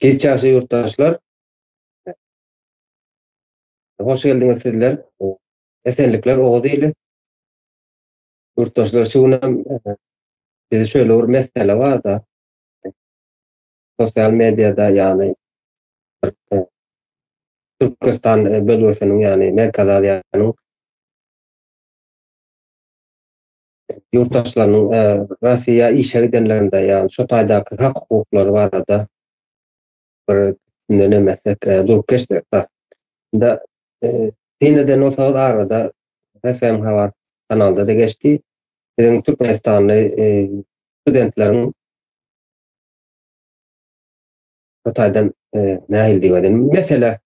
Giç ýagşy ýurtdaşlar. Hoş geldiňiz sizler. Esenlikler Oguz ili. Ýurtdaşlar şu günem bizi şöyle bir mesele bar-da. Sosial mediada ýagny Türküstan bölgesiniň ýagny Merkezi Aziýanyň ýurtdaşlarynyň Russiýa işe gidenlerinde, ýagny şo taýdaky hak-hukuklary barada bir üstünde neme etsek, durup geçsek-de. Indi syn eden bolsaňyz arada SM Habar kanalda-da geçdi. Biziň türkmenistanly studentleriň şo taýdan nähili diýip aýdaýyn, mesele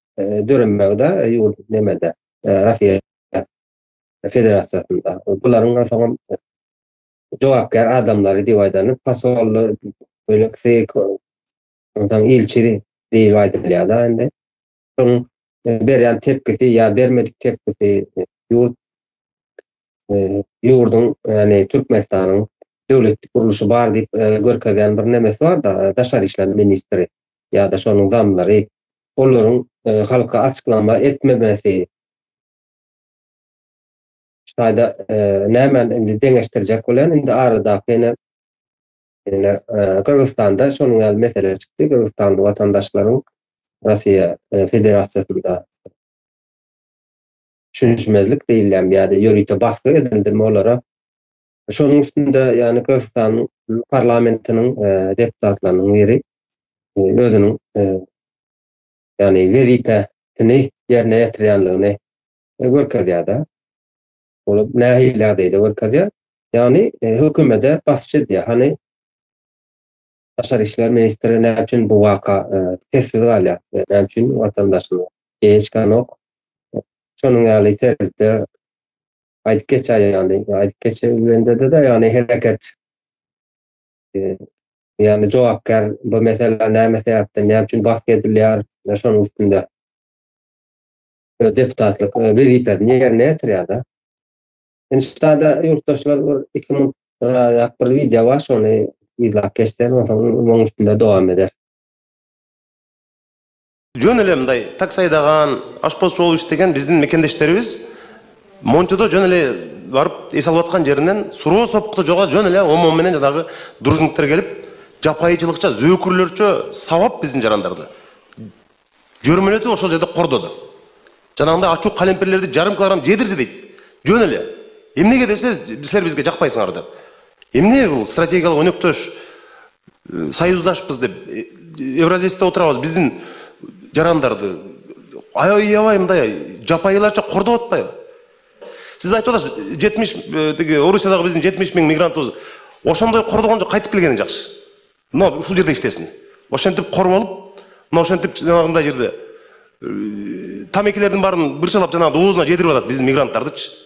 döremegi-de ýurt nemede, Russiýa Federasiýasynda. Bularyň soňam jogapkär adamlary diýip aýdany posol böleksi, onsoň ilçi diýip aýdylýar-da indi. Şonuň berýän tepkisi ýa bermedik tepkisi ýurt ýurduň, ýagny Türkmenistanyň döwlet gurluşy bar diýip görkezýän bir nemesi bar-da, daşary işler ministri ýa-da şonuň zamlary, olaryň halka açyklama etmemesi, Şu taýda nämäni indi deňeşdirjek bolýan, indi aradaky ýene ýene Gyrgyzystanda şonuň ýaly mesele çykdy. Gyrgyzystanly watandaşlaryň Russiýa Federasiýasynda düşünişmezlik diýilýärmi ýa-da ýörite basgy edildimi olara. Şonuň üstünde ýagny Gyrgyzystanyň parlamentiniň deputatlarynyň biri özüniň ýagny wezipesini ýerine ýetirýänligini görkezýär-de. Ol nähili ýagdaýda görkezýär? Ýagny hökümete basyş edýär. Hany Daşary işler ministri näme üçin bu waka sessiz galýar? Näme üçin watandaşyna eýe çykanok? Şonuň ýaly terzde aýdyp geçýär ýagny aýdyp geçilende-de ýagny hereket ýagny jogapkär bu meselä näme sebäpden näme üçin basgy edilýär şonuň üstünde öz deputatlyk wezipesini ýerine ýetirýär-de. Indi ştada ýurtdaşlar bir 2 minutrak bir wideo bar, şony yzlap geçsem, onsoň munuň üstünde dowam eder. Жөн эле мындай такси айдаган, ашпозчу болуп иштеген биздин мекендештерибиз мончодо жөн эле барып эс алып аткан жеринен суроо сопкуту жок жөн эле ОМОН менен жанагы дружинниктер келип жапайычылыкча зөөкүрлөрчө сабап биздин жарандарды Жөрмөлөтүп ошол жерде кордоду. Жанагындай ачуу калемпирлерди жарым килограмм жедирди дейт. Жөн эле. Эмнеге десе, силер бизге жакпайсыңар деп. Эмне бул стратегиялык өнөктөш, союздашпыз деп Евразийде отурабыз, биздин жарандарды аябай мындай жапайыларча кордоп атпайбы? Сиз айтып атасыз, 70 тиги Орусиядагы биздин 70 миң мигрантыбыз ошондой кордогончо кайтып келгени жакшы. Мына ушул жерде иштесин. Ошентип кор болуп, мына ошентип жанагындай жерде тамекилердин баарын бырчалап жанагындай оозуна жедирип атат биздин мигранттардычы.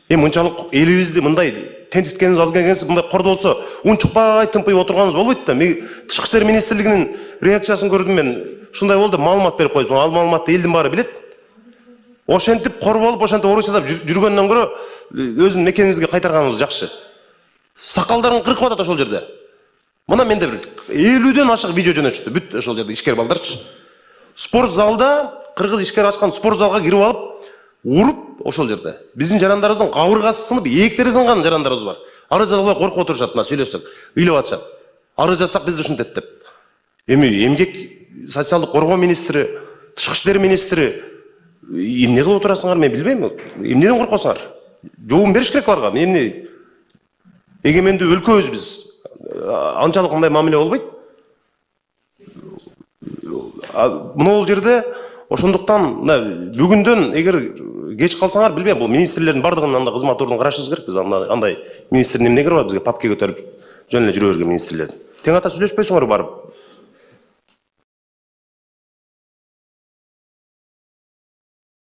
Эми мынчалык элибизди мындай тентиткенибиз аз келгенсип мындай кордолсо унчукпай тымпыйып отурганыбыз болбойт да. Тышкы иштер министрлигинин реакциясын көрдүм мен. Ушундай болду деп маалымат берип койду. Ал маалыматты элдин баары билет. Ошентип кор болуп, ошентип Орусияда жүргөндөн көрө өзүнүн мекенибизге кайтарганыбыз жакшы. Сакалдарын кыркып атат ошол жерде. Мына менде бир элүүдөн ашык видео жөнөтүштү бүт ошол жерде ишкер балдарчы. Спорт залда кыргыз ишкер ачкан спорт залга кирип алып уруп ошол жерде. Биздин жарандарыбыздын кабыргасы сынып, ээктери сынган жарандарыбыз бар. Арыз жаза албай коркуп отурушат мына сүйлөшсөк, ыйлап атышат. Арыз жазсак бизди ушинтет деп. Эми эмгек социалдык коргоо министри, тышкы иштер министри эмне кылып отурасыңар мен билбейм. Эмнеден коркосуңар? Жообун бериш керек аларга. Эмне эгемендүү өлкөбүз биз. Анчалык мындай мамиле болбойт. Мына жерде ошондуктан мына бүгүндөн эгер кеч калсаңар билбейм, бул министрлердин бардыгынын анда кызмат ордун карашыбыз керек биз. Андай министрдин эмне кереги бар бизге папка көтөрүп жөн эле жүрө берген министрлердин. Тең ата сүйлөшпөйсүңөрбү барып?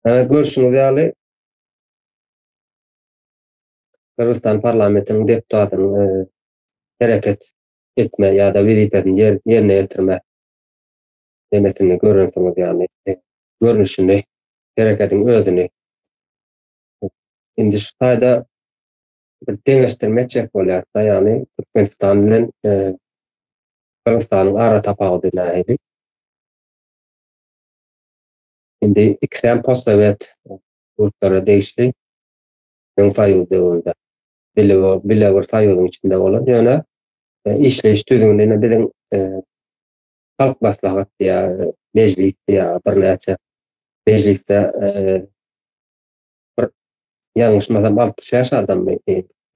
Ana görşüňiz ýaly Gyrgyzystan parlamentiniň deputatynyň hereket etme ýa-da wezipesini ýerine ýetirme nemesini görensiňiz, ýagny görnüşini, hereketiň özüni. Indi şu taýda bir deňeşdirme etjek bolýarys-da, ýagny Türkmenistan bilen Gyrgyzystanyň ara tapawudy nähili? Indi ikisem postsowet ýurtlara degişli. Öň soýuz döwründe bile bile bir soýuzyň içinde bolan, ýöne işleýiş düzgüni ine biziň Halk maslahat diýýär, mejlis diýýär, birnäçe mejlisde bir ýalňyşmasam 65 adammy,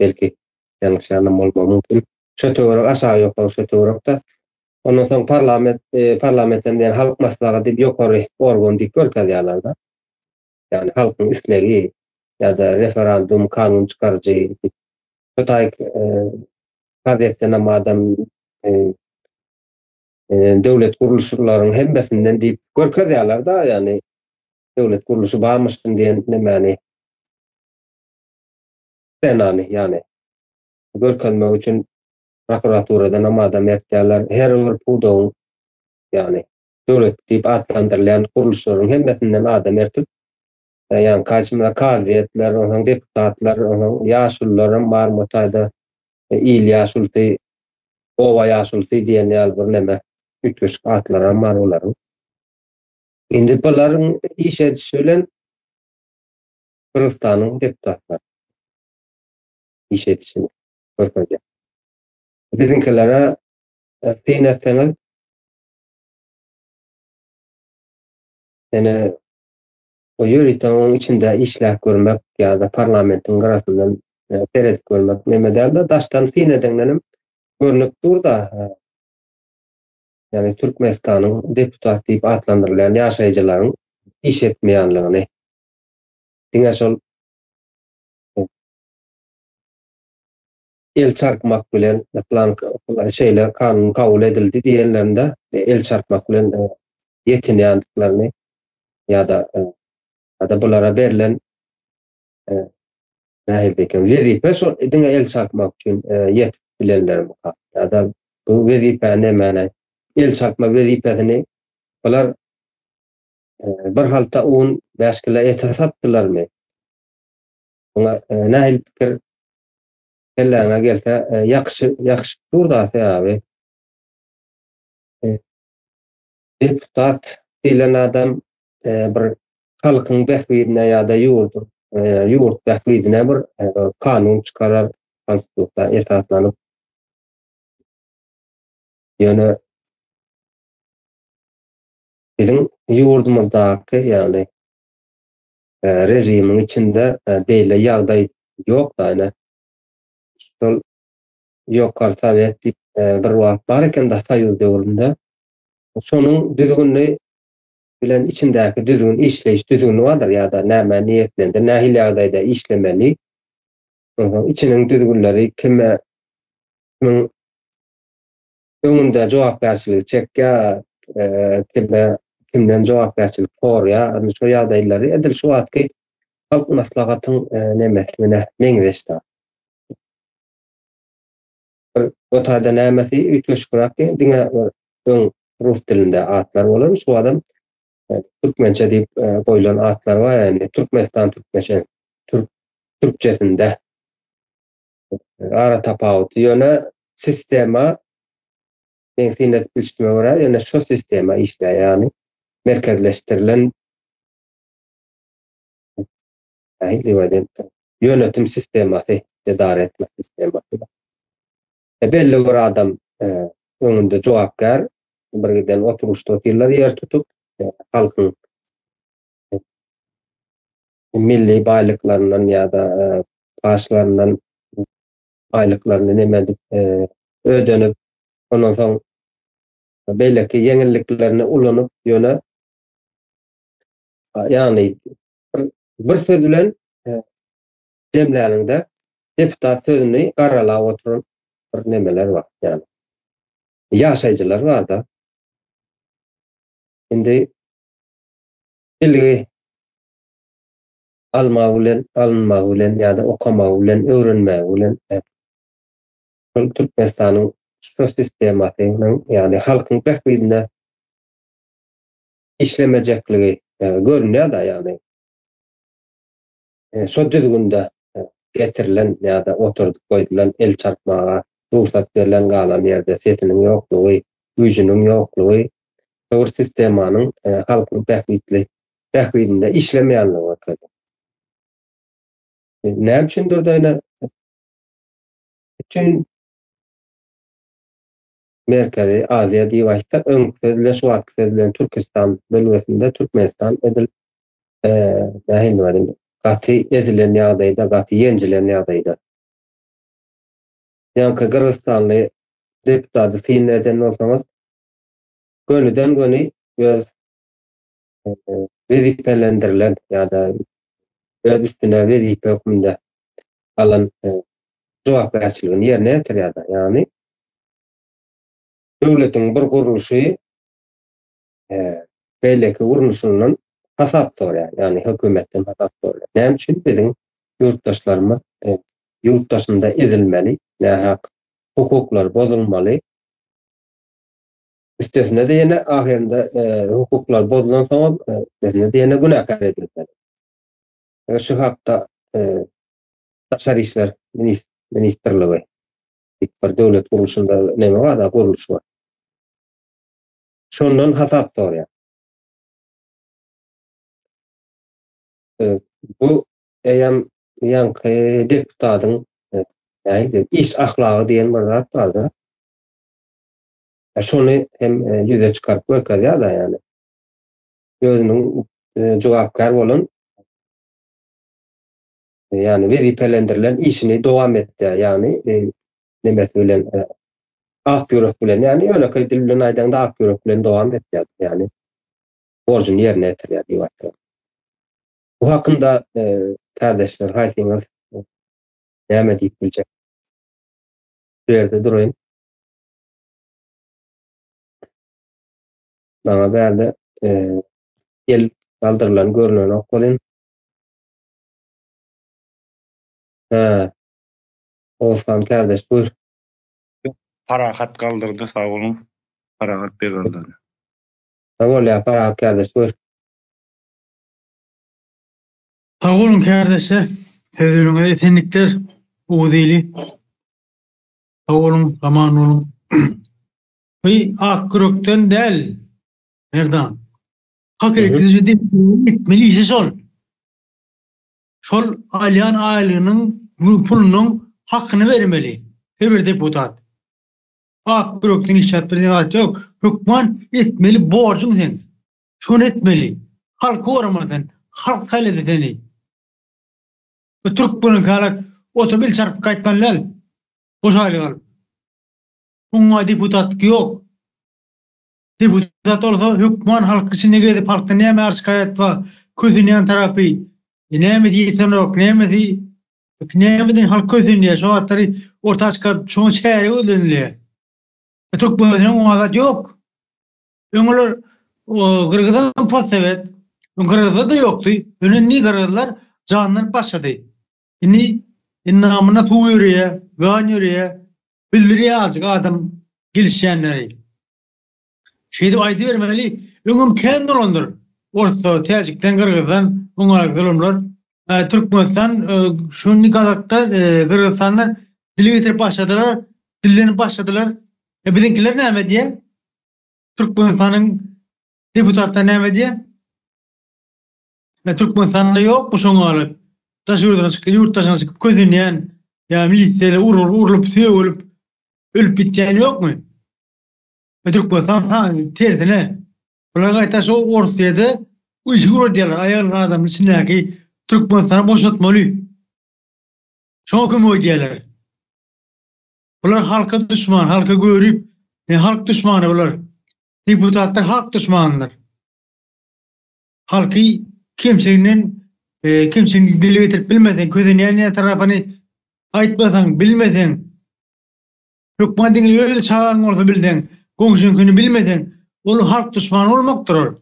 belki ýalňyşýanam bolmagy mümkin. Şo töwerek aşagy ýokary şo töwerekde. Ondan soň parlament, parlament hem diýen halk maslahaty diýip ýokary organ diýip görkezýärler-de. Ýagny halkyň islegi ýa-da referandum kanun çykaryjy diýip. Şu taýyk kazyýetden hem adam döwlet gurluşlaryň hemmesinden diýip görkezýärler-de, ýagny döwlet gurluşy barmyşyn diýen nemäni senany ýagny görkezmek üçin prokuraturadan hem adam ertýärler. Her bir pudagyň ýagny döwlet diýip atlandyrylýan gurluşlaryň hemmesinden adam ertip, ýagny kaçmyza kazyýetler, onsoň deputatlar, onsoň ýaşulular hem bar bu taýda, il ýaşulusy, oba ýaşulusy diýen ýaly bir neme üýtgeşik atlar hem bar olaryň. Indi bularyň iş edişi bilen Gyrgyzystanyň deputatlary iş edişini görkezýär. Biziňkilere syn etseňiz, ýöne o ýörite onuň içinde işläp görmek ýa-da parlamentiň gyrasyndan seredip görmek neme däl-de, daşdan syn edeňdenem görnüp dur-da, ýagny Türkmenistanyň deputat diýip atlandyrylýan ýaşaýjylaryň iş etmeýänligini, diňe şol el çarpmak bilen plan şeýle kanun kabul edildi diýenlerinde el çarpmak bilen ýetinýändiklerini ýa-da ýa-da bulara berlen nähili diýken wezipe şol diňe el çarpmak üçin ýetip bilenlermi ýa-da bu wezipe nämäne el çarpma wezipesini bular bir halta un 5 kilo ete satdylarmy? Muňa nähili pikir kelläňe gelse ýakyşy ýakyşyp dur-da sebäbi deputat diýlen adam bir halkyň bähbidine ýa-da ýurduň ýurt bähbidine bir kanun çykarar konstitusiýa esaslanyp. Ýöne biziň ýurdumyzdaky ýagny režimiň içinde beýle ýagdaý ýok-da ine. Şol Ýokary Sowet diýip bir wagt bar eken-de soýuz döwründe. Şonuň düzgüni bilen içindäki düzgün, işleýiş düzgüni bardyr ýa-da nämä niýetlendi, nähili ýagdaýda işlemeli. Onsoň içiniň düzgünleri kime kimiň öňünde jogapkärçiligi çekýär, kime kimden jogapkärçilik sorýar, indi şo ýagdaýlary edil şu wagtky Halk Maslahatyň nemesi bilen meňzeş-de. Bir o taýda nämesi üýtgeşikräk diýen, diňe bir öň rus dilinde atlar bolan, şu adam türkmençe diýip goýlan atlar bar, ýagny Türkmenistan türkmençe, türk türkçesinde ara tapawuty. Ýöne sistema meň syn edip bilşime görä, ýöne şu sistema işleýär, ýagny merkezleşdirilen ýönetim sistemasy, edara etmek sistemasy. Belli bir adam öňünde jogapkär, bir giden oturyşda otyrlar ýer tutup, halkyň milli baýlyklaryndan ýa-da paçlaryndan baýlyklaryny neme edip ödenip, ondan soň beýleki ýeňilliklerini ulanyp, ýöne ýagny bir, bir söz bilen jemläniňde deputat sözüni garalap oturan bir nemeler bar, ýagny ýaşaýjylar bar-da. Indi bilgi almagy bilen, alynmagy bilen ýa-da okamagy bilen, öwrenmegi bilen şol Türkmenistanyň şu sistemasynyň, ýagny halkyň bähbidine işlemejekligi görünýär-de, ýagny şo düzgünde getirilen ýa-da oturdyp goýdulan el çarpmaga rugsat berlen galan ýerde sesiniň ýoklugy, güýjüniň ýoklugy şo bir sistemanyň halkyň bähbitli. bähbidinde işlemeýänligi görkezýär. Näme üçindir-de ine bütin Merkezi Aziýa diýip aýtsak, öňki söz bilen şu wagtky söz bilen Türküstan bölgesinde Türkmenistan edil nähili diýelim, gaty ezilen ýagdaýda, gaty ýenjilen ýagdaýda. Ýaňky gyrgyzystanly deputaty syn eden bolsaňyz, gönüden-göni öz wezipelendirilen ýa-da öz üstüne wezipe hökmünde alan jogapkärçiligini ýerine ýetirýär-de. Ýagny döwletiň bir gurluşy beýleki gurluşyndan hasap soraýar, ýagny hökümetden hasap soraýar. Näme üçin biziň ýurtdaşlarymyz ýurt daşynda ezilmeli, nähak hukuklary bozulmaly? Üstesine-de ýene ahyrynda hukuklar bozulansoňam üstesine-de ýene günäkär edilmeli. Şu hakda Daşary işler ministrligi diýip bir döwlet gurluşynda neme bar-da, gurluş bar. Şondan hasap soraýar. Bu eýýäm ýaňky deputatyň nähili iş ahlagy diýen bir zat bar-da. Şony hem ýüze çykaryp görkezýär-de ýagny. Özüniň jogapkär bolan ýagny wezipelendirilen işini dowam etýär, ýagny nemesi bilen ak ýürek bilen, ýagny ýönekeý dil bilen aýdaňda ak ýürek bilen dowam etýär, ýagny borjuny ýerine ýetirýär diýip aýtýar. Bu hakynda kärdeşler haýsyňyz näme diýip biljek? Şu ýerde duraýyn. Maňa bärde el galdyrylan görünenok welin. Hä. Oguzhan kärdeş buýr. Parahat galdyrdy sag boluň. Parahat beg galdyrdy. Sag bolýa Parahat kärdeş buýr. Sag boluň kärdeşler. Sözleriňize esenlikler Oguz ili. Sag boluň, aman boluň. Bu ak ýürekden däl Merdan. Hakyky etmeli işi şol. Şol alýan aýlygynyň pulunyň hakyny bermeli her bir deputat. Ak ýürekden işläp bir zat ýok. Hökman etmeli borjuň seň. Şony etmeli. Halky goramaly sen. Halk saýlady seni. Bu türkmeniň halak oturyp el çarpyp gaýtmaly däl. Boş aýlyk alyp. Muňa deputatlyk ýok. Deputat bolsa hökman halk içinde gezip halkdan näme arz-şikaýat bar, kösenýän tarapy, nämesi ýetenok, nämesi nämeden halk kösenýär, şo zatlary orta çykaryp şoňa çäre gözlenilýär. Türkmenistanda oňa zat ýok. Öň olar gyrgyzam postsowet, öň gyrgyzda-da ýokdy, ýöne indi gyrgyzlar janlanyp başlady. Indi endamyna suw ýöreýär, gan ýöreýär, bildirýär azajyk adam gelişýänleri. Şeýdip aýdybermeli, öňem kän bolandyr. Orsda, täjikden, gyrgyzdan oňaýyk zulumlar. Türkmenistan şuny gazakda, Gyrgyzystanda dile getirip başladylar, dillenip başladylar. E biziňkiler näme diýýär? Türkmenistanyň deputatlary näme diýýär? E Türkmenistanda ýokmy şoň ýaly daş ýurduna çykyp, ýurt daşyna çykyp kösenýän ýa milisiýaly urlup, urlup, sögülip, ölüp bitýän ýokmy? E Türkmenistan sany tersine. Bular gaýta şo Orsýede işi guradýarlar, aýagyny adamyň içindäki Türkmenistany boşatmaly. Şoňa kömek edýärler. Bular halka duşman, halka görip, e, halk duşmany bular. Deputatlar halk duşmanydyr. Halky kemçiliginden e, kemçiligini dile getirip bilmeseň, kösenýän tarapyny aýtmasaň, bilmeseň, Hökman diňe öz çagaň bolsa bilseň, goňşyňkyny bilmeseň, ol halk duşmany bolmakdyr ol.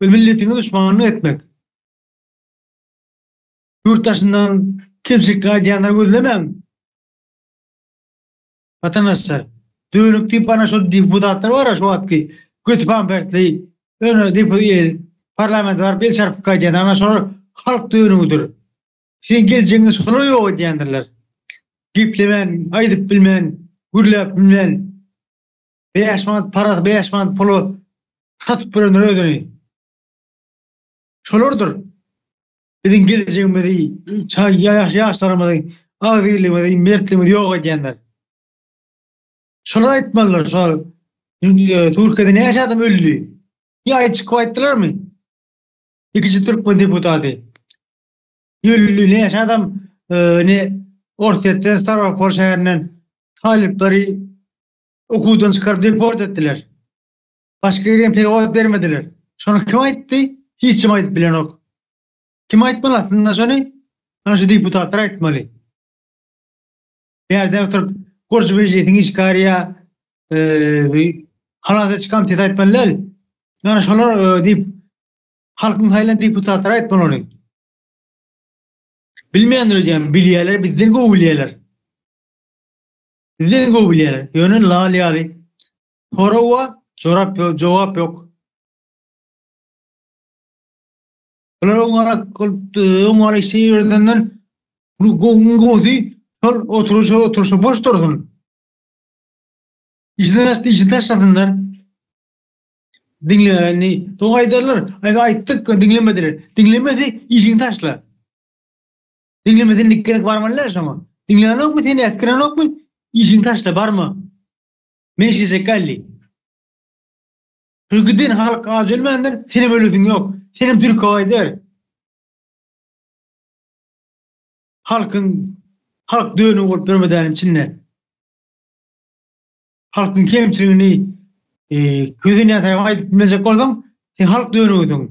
Öz milletiňe duşmanlyk etmek. Ýurt daşyndan kemçilikli aýdýanlary gözlemäň. Watandaşlar, dönük diýip ana şol deputatlar bar-a şu wagtky göti pampertli, ýöne parlamente baryp el çarpyp gaýdýan ana şolar halk dönügidir. Seň geljegiňi şolar ýok edýändirler. Geplemän, aýdyp bilmän, gürläp bilmän, 5 manat parasy 5 manat pula satyp ýörendir özüni. Şolardyr biziň gelejegimizi, ýaşlarymyzy, agzybirligimizi, mertligimizi ýok edýänler. Şolar aýtmalylar, şol Türkiýede näçe adam öldi? Ýa çykyp aýtdylarmy? Ikinji türkmen deputaty. Öldi näçe adam ne Orsýetden Staropol şäherinden talyplary okuwdan çykaryp deport etdiler. Başga ýere perewod bermediler. Şony kim aýtdy? Hiç kim aýdyp bilenok. Kim aýtmaly aslynda şony? Ana şu deputatlar aýtmaly. Bärden oturyp gurujy mejlisiň işgäri ýa halas ediş komiteti aýtmaly däl. Ýöne şolar diýip halkyň saýlan deputatlary aýtmaly ony. Bilmeýändir öýdýän, bilýärler, bizden gowy bilýärler. Bizden gowy bilýärler. Ýöne lal ýaly. Sorag bar, jorap ýok, jogap ýok. Bular oňarak oňarak işe ýöredenden bu gowuň gowusy şol oturyşa oturyşa boş dursun. Işini taşla, işini taşlasynlar. Diňle, indi doga aýdarlar. Aý aýtdyk, diňlemediler. Diňlemese işiňi taşla. Diňlemese indi gerek barmaly däl şoňa. Diňlänokmy seni äsgerenokmy? Işiňi taşla, barma. Men işlejek geldi. Şu giden halk aç ölmändir, senem ölesiň ýok. Senem türke gaýdar. Halkyň halk dönügi bolup ýörme dälim içinde. Halkyň kemçiligini e, közenýän tarapa aýdyp bilmejek bolsaň, sen halk dönügisiň.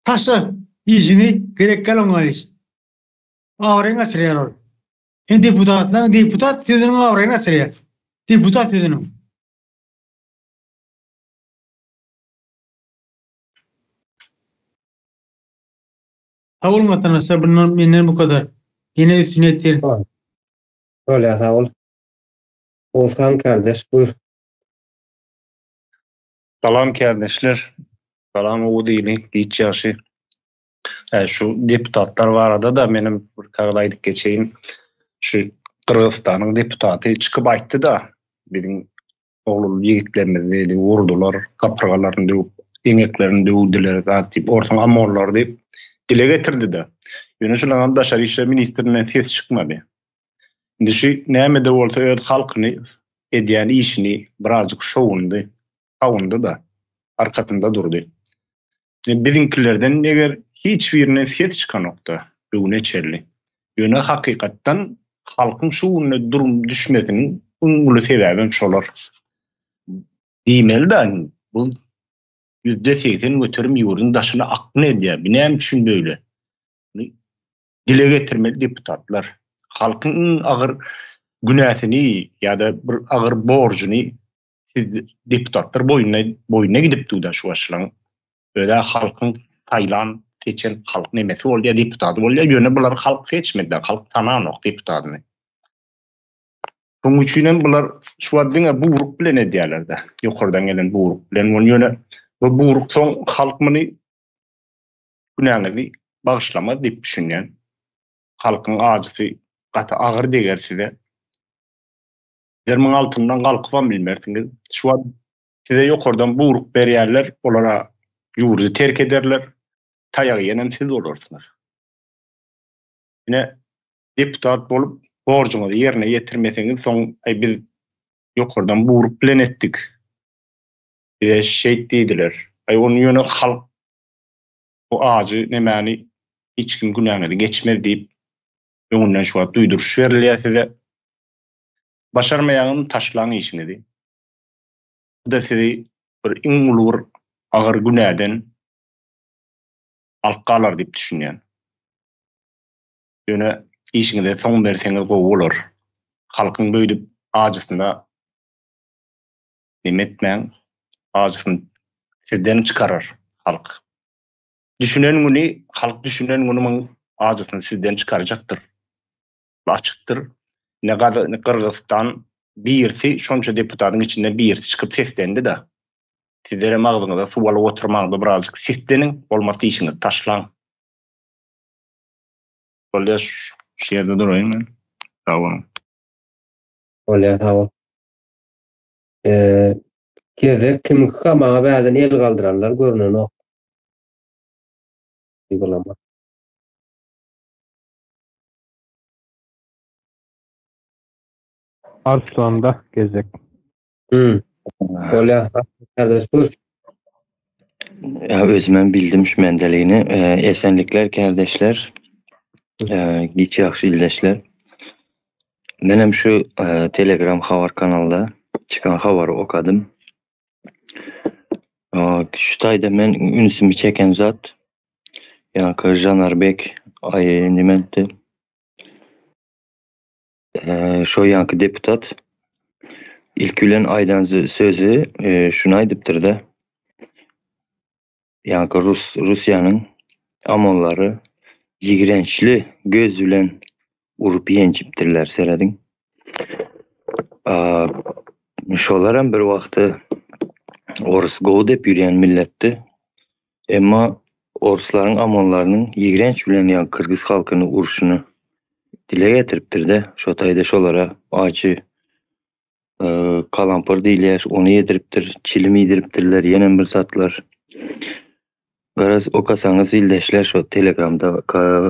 Taşla işiňi, gerek gel oňa iş. Abraýyňy gaçyrýar ol. Sen deputatlaň deputat sözüniň abraýyny gaçyrýar. Deputat sözüniň. Sag boluň watandaşlar bundan menden bu kadar. Ýene üstüni ýetir. Bolýar sag bol. Oguzhan kardeş buýur. Salam kärdeşler. Salam Oguz ili, giç ýagşy. Şu deputatlar barada-da menem bir kagyz aýdyp geçeýin. Şu Gyrgyzystanyň deputaty çykyp aýtdy-da, biziň oglan ýigitlerimizi diýdi, urdular, gapyrgalaryny döwüp, eňeklerini döwdüler zat diýip, orsuň amonlary diýip dile getirdi-de. Ýöne şolaňam daşary işler ministrinden ses çykmady. Indi şu näme-de bolsa öz halkyny edýän işini birazjyk şowundy, sawundy-da, arkasynda durdy. Biziňkilerden eger hiç birinden ses çykanokda bu güne çenli. Ýöne hakykatdan halkyň şu günde durum düşmesiniň iň uly sebäbem şolar. Diýmeli-dä bu 80% ýurduň daşyna akgyn edýär. Bu näme üçin beýle? Dile getirmeli deputatlar. Halkyň iň agyr günäsini ýa-da bir agyr borjuny siz deputatlar boýnuna boýnuna gidip dur-da şu başlaň. Özä halkyň saýlan, seçen halk nemesi bolýar, deputaty bolýar. Ýöne bular halk seçmedi, halk tananok deputatyny. Şonuň üçin hem bular şu wagt diňe buýruk bilen edýärler-de. Ýokardan gelen buýruk bilen. Ýöne bu buýruk soň halk muny günäňizi bagyşlamaz diýip düşünýän. Halkyň ajysy gaty agyr deger size. Sizler muň altyndan galkybam bilmersiňiz. Şu wagt size ýokardan buýruk berýärler, olara ýurdy terk ederler, taýak iýenem siz bolarsyňyz. Ine, deputat bolup borjuňyzy ýerine ýetirmeseňiz, soň aý biz ýokardan buýruk bilen etdik. Bize şeýt diýdiler. Aý ony ýöne halk bu ajy nemäni hiç kim günäňizi geçmez diýip öňünden şu wagt duýduryş berilýär size. Başarmaýaňyzmy taşlaň işiňizi. Bu-da sizi bir iň uly bir agyr günäden alyp galar diýip düşünýän. Ýöne işiňize soň berseňiz gowy bolar. Halkyň beýdip ajysyna neme etmäň, ajysyny sizden çykarar halk. Düşünen güni, halk düşünen güni muň ajysyny sizden çykarjakdyr. Açykdyr. Ine Gyrgyzystan birisi şonça deputatyň içinden birisi çykyp seslendi-de. Sizlerem agzyňyza suw alyp oturmaňda birazjyk sesleniň, bolmasa işiňizi taşlaň. Bolýa şu ýerde duraýyn men. Sag boluň. Bolýa sag bol. Gezek kimiňkika maňa bärden el galdyranlar görnenok. Uygulama. Arslanda gezek. Hmm. Bolýar. Kardeş buyur. Ya özümem bildim şu mendeligini. Ee, esenlikler kardeşler. Ee, giç ýagşy ildeşler. Menem şu e, Telegram habar kanalda çykan habary okadym. Şu taýda men ünsümi çeken zat ýaňky Janarbek aý nimetdi. Şo ýaňky deputat ilki bilen aýdan sözi şuny aýdypdyr-da. Ýaňky Rus Russiýanyň OMON-lary ýigrençli göz bilen urup ýenjipdirler serediň. Şolaram bir wagty orus gowy dep ýürýän milletdi. Emma orslaryň OMON-larynyň ýigrenç bilen ýaňky kyrgyz halkyny urşuny dile getiripdir-de, şo taýda şolara ajy kalampyr diýilýär, ony ýediripdir, çilim iýdiripdirler, ýenem bir zatlar. Garaz, okasaňyz ildeşler şo telegramda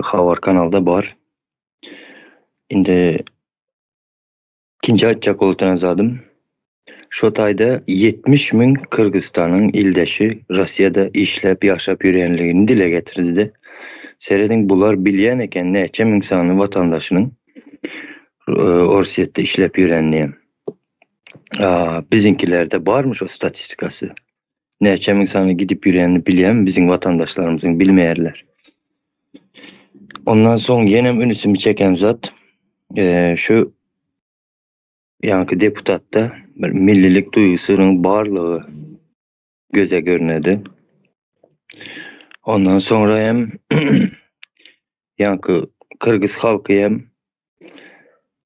habar kanalda bar. Indi ikinji aýtjak bolýan zadym, şo taýda 70 müň Kyrgyzystanyň ildeşi Russiýada işläp ýaşap ýörýänligini dile getirdi-de. Serediň bular bilýän eken näçe müň sany watandaşynyň Orsýetde işläp ýörenini. Biziňkilerde barmy şo statistikasy? Näçe müň sany gidip ýörenini bilýärmi biziň watandaşlarymyzyň bilmeýärler. Ondan soň ýenem ünsümi çeken zat şu ýaňky deputatda bir millilik duýgusynyň barlygy göze görünedi. Ondan soňra hem ýaňky kyrgyz halky hem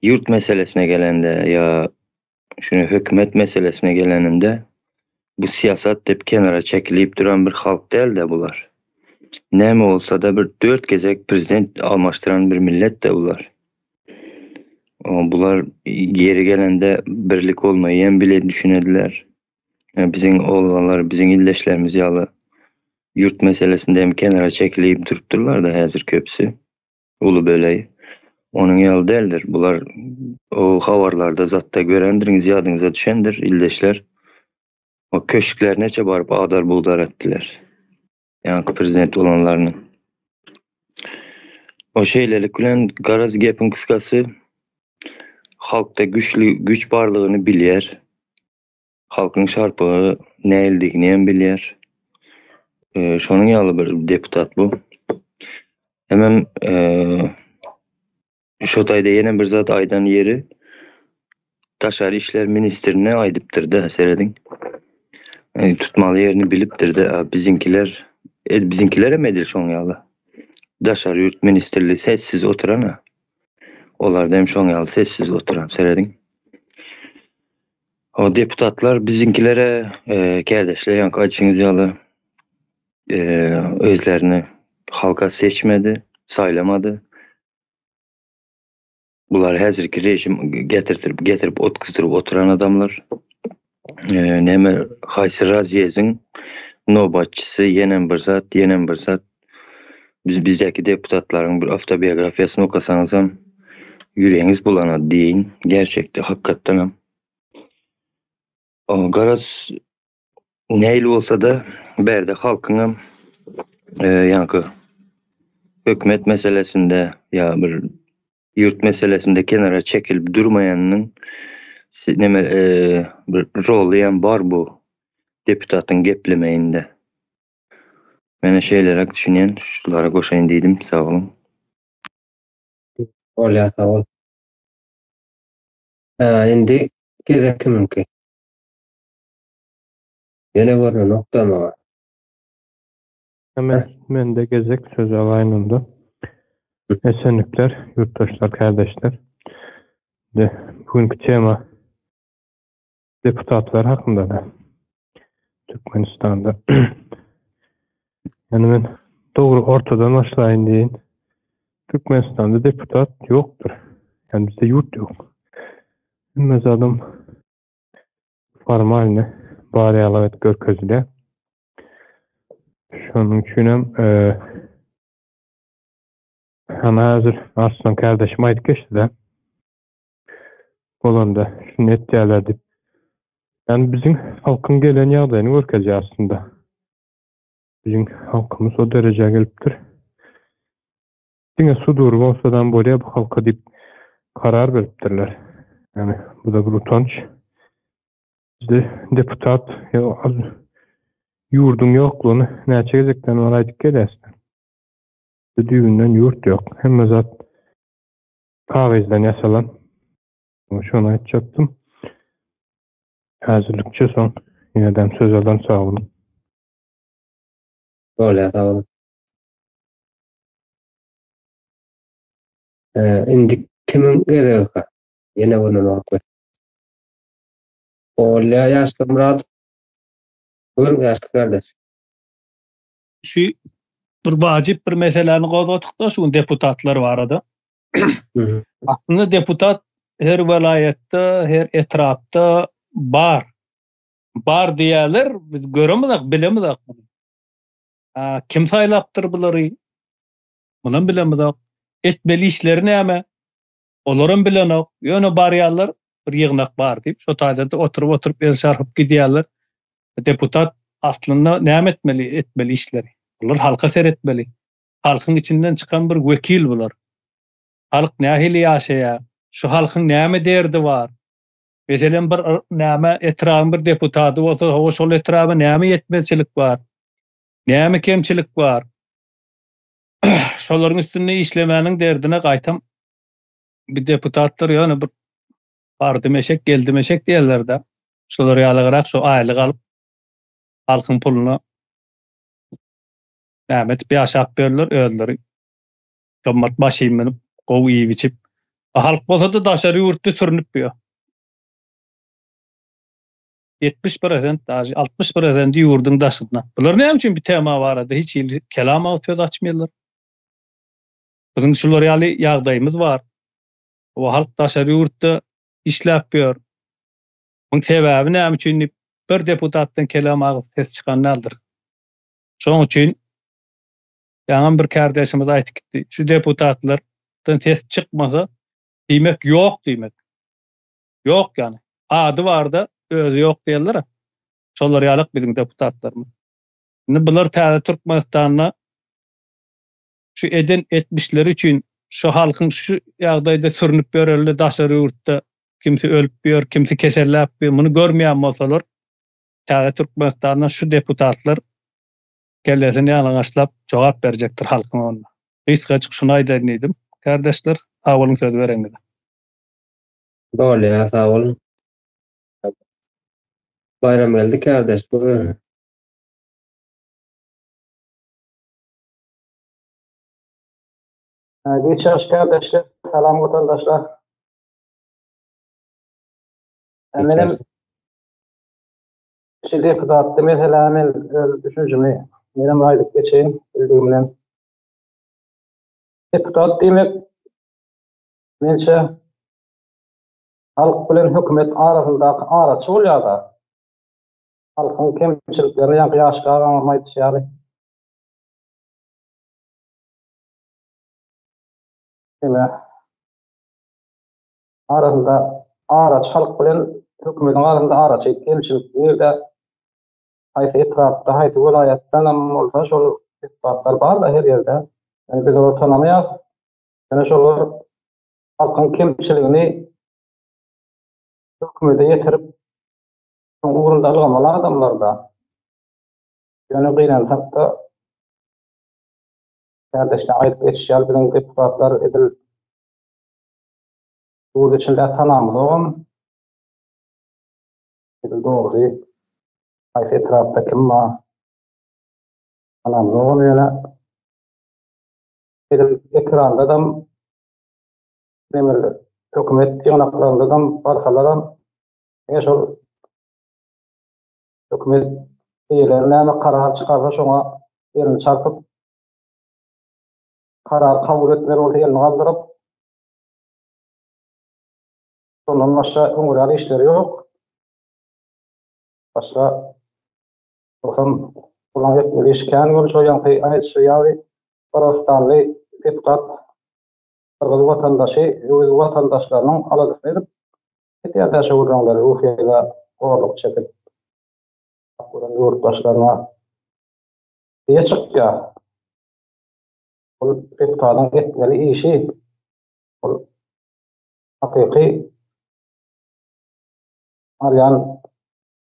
ýurt meselesine gelende ýa şuny hökümet meselesine geleninde bu syýasat dep kenara çekilip duran bir halk däl-de bular. Näme bolsa-da bir dört gezek prezident almaşdyran bir millet-de bular. Bular ýeri gelende birlik bolmaýy hem bile düşünediler. Biziň oglanlar, biziň ildeşlerimiz ýaly ýurt meselesinde hem kenara çekilip durupdyrlar-da häzir köpüsi, uly bölegi. Onuň ýaly däldir. Bular o habarlarda zatda görendiriňiz, ýadyňyza düşendir, ildeşler. O köşklerine baryp agdar-bugdar etdiler. Ýaňky prezident bolanlaryny. O şeýlelik bilen garaz gepiň kysgasy halkda güçli güç barlygyny bilýär. Halkyň şarpygy näildigini hem bilýär. Şonuň ýaly bir deputat bu. Hemem şo taýda ýene bir zat aýdan ýeri Daşary işler ministrine aýdypdyr-da, serediň. Tutmaly ýerini bilipdir-de, biziňkiler, biziňkilerem edil şoň ýaly. Daşary ýurt ministrligi sessiz oturan-a. Olar-da hem şoň ýaly sessiz oturan, serediň. O deputatlar biziňkilere kärdeşler ýaňky aýdyşyňyz ýaly özlerini halka seçmedi, saýlamady. Bular häzirki režim getirtirip getirip otguzdyryp oturan adamlar. Näme haýsy razýeziň nobatçysy ýenem bir zat, ýenem bir zat. Biz bizdäki deputatlaryň bir awtobiografiýasyny okasaňyzam ýüregiňiz bulanar diýeýin. Gerçekde hakykatdanam. Garaz nähili bolsa-da bärde halkyňam ýaňky hökümet meselesinde ýa bir ýurt meselesinde kenara çekilip durmaýanynyň neme bir roly hem bar bu deputatyň geplemeginde. Menä şeýleräk düşünýän, şulara goşaýyn diýdim, sag boluň. Bolýar sag bol. Indi gezek kimiňki? Ýene görnenokda maňa. Hemen mende gezek söz alaýyn onda. Esenlikler, ýurtdaşlar, kärdeşler. De, bugünki tema deputatlar hakynda-da. Türkmenistanda. Yani men dogry ortadan başlaýyn diýin. Türkmenistanda deputat ýokdur. Yani bizde ýurt ýok. Hemme zadam formalny bar ýaly et görkezilýär. Şonuň üçin hem e, Ana häzir Arslan kärdeşim aýdyp geçdi-de. Bolanda şuny etýärler diýip. Ýani biziň halkyň gelen ýagdaýyny görkezýär aslynda. Biziň halkymyz o derejä gelipdir. Diňe sudury bolsadam bolýar bu halka diýip karar beripdirler. Ýani bu-da bir utanç. Bizde deputat ýurduň ýoklugyny näçe gezekden bäri aýdyp gelýäs. Bizde düýbünden ýurt ýok. Hemme zat kagyzdan ýasalan. Şony aýtjakdym. Häzirlikçe soň ýenedem söz alan sag boluň. Bolýar sag boluň. Indi kimiň gezegika? Ýene bir wagt. Bolýar Ýaşka Myradow. Buyurun Ýaşka kardeş. Şu bir wajyp bir meseläni gozgadyk-da şu gün deputatlar barada. Aslynda deputat her welaýatda, her etrapda bar. Bar diýýärler, biz göremizok, bilemizok muny. Kim saýlapdyr bulary? Munam bilemizok. Etmeli işleri näme? Olaram bilenok. Ýöne barýarlar, bir ýygnak bar diýip, şo taýda-da oturyp-oturyp el çarpyp gidýärler. Deputat aslynda näme etmeli, etmeli işleri? Bular halka seretmeli. Halkyň içinden çykan bir wekil bular. Halk nähili ýaşaýar? Şu halkyň näme derdi bar? Meselem, bir näme etrabyň bir deputaty bolsa, hawa şol etraba näme ýetmezçilik bar? Näme kemçilik bar? Şolaryň üstünde işlemäniň derdine gaýtam bir deputatlar ýöne bir bardym eşek, geldim eşek diýerler-de. Şolar ýalygyrak şo aýlyk alyp halkyň puluna näme edip ýaşap ýörler özleri. Gymmat maşyn münüp, gowy iýip-içip. Halk bolsa-da daşary ýurtda sürünip ýör. 70 prosent daži 60 prosenti ýurduň daşynda. Bular näme üçin bu tema barada hiç hili kelam agyz söz açmaýarlar? Biziň şular ýaly ýagdaýymyz bar. O halk daşary ýurtda işläp ýör. Muň sebäbi näme üçin diýip bir deputatdan kelam agyz ses çykan däldir. Şoň üçin ýaňam bir kärdeşimiz aýtyp gitdi. Şu deputatlardan ses çykmasa diýmek ýok diýmek. Ýok ýany. Ady barda özi ýok diýerler. Şolar ýalak biziň deputatlarymyz. Indi bular täze Türkmenistanda şu eden etmişleri üçin şu halkyň şu ýagdaýda sürünip ýöreli daşary ýurtda kimsi ölüp ýör, kimsi keselläp ýör, muny görmeýän bolsalar täze Türkmenistanda şu deputatlar kellesini ýalaňaçlap jogap berjekdir halkyň öňünde. Gysgajyk şuny aýdaýyn diýdim. Kardeşler, sag boluň söz bereňize. Bolýar, sag boluň. Baýramgeldi kardeş, buyur. Geç ýaş kardeşler, salam watandaşlar. Menem şu deputatly meselä men öz düşünjemi menem aýdyp geçeýin bildigim bilen. Deputat diýmek mençe halk bilen hökümet arasyndaky araçy bolýar-da. Halkyň kemçiliklerini ýaňky ýaşky agaňyzyň aýdyşy ýaly. Ine, arasynda araçy halk bilen hökümetiň arasynda araçy kemçilik nirde haýsy etrapda haýsy welaýatdan hem bolsa şol deputatlar bar-da her ýerde. Ýöne biz olary tanamaýarys. Ýöne şolar halkyň kemçiligini hökümete ýetirip, şoň ugrunda ylgamaly adamlar-da. Ýöne gynansak-da, kärdeşler aýdyp geçişi ýaly biziň deputatlar edil ýurt içinde tanamyzogam. Edil dogry haýsy etrapda kim bar tanamyzogam ýöne edil ekrandadam demir hökümet ýygnaklarynda barsalaram diňe şol hökümet eýeleri näme karar çykarsa şoňa elini çarpyp karar kabul etmeli bolsa elini galdyryp şondan başga öňürýän işleri ýok. Başga bolsam bulaň etmeli işi kän bol şo ýaňky aýdyşy ýaly Gyrgyzystanly deputat. Gyrgyz watandaşy öz watandaşlarynyň aladasyny edip edýär-dä şo gürrüňleri Russiýada horluk çekip gören ýurtdaşlaryna eýe çykýar. Ol deputatyň etmeli işi ol hakyky alýan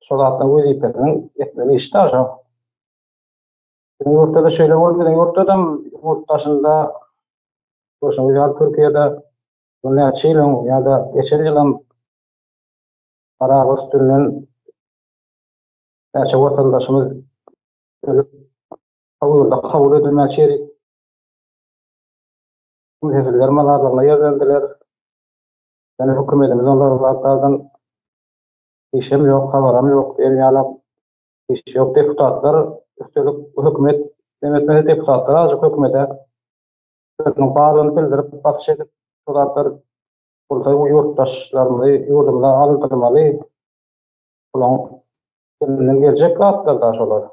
şo zatlaryň wezipesiniň etmeli işi-dä şo. Biziň ýurtda-da şeýle boldy, biziň ýurtda-da ýurt daşynda görşüňiz ýaly Türkiýede bu näçe ýyl öň ýa-da geçen ýylam Garaguz üstünden näçe watandaşymyz ölüp, ýurda kabul edilmän çerik kimsesizler mazarlygyna ýerlendiler. Ýöne hökümetimiz olar zatlardan işem ýok, habaram ýok diýen ýaly iş ýok. Deputatlar üstelik hökümet demesmese deputatlar azajyk hökümete özüniň barlygyny bildirip basyş edip şu zatlar bolsa ýurtdaşlarymyzy ýurdumyza aldyrmaly. Bulaň elinden geljek zatlar da şolar.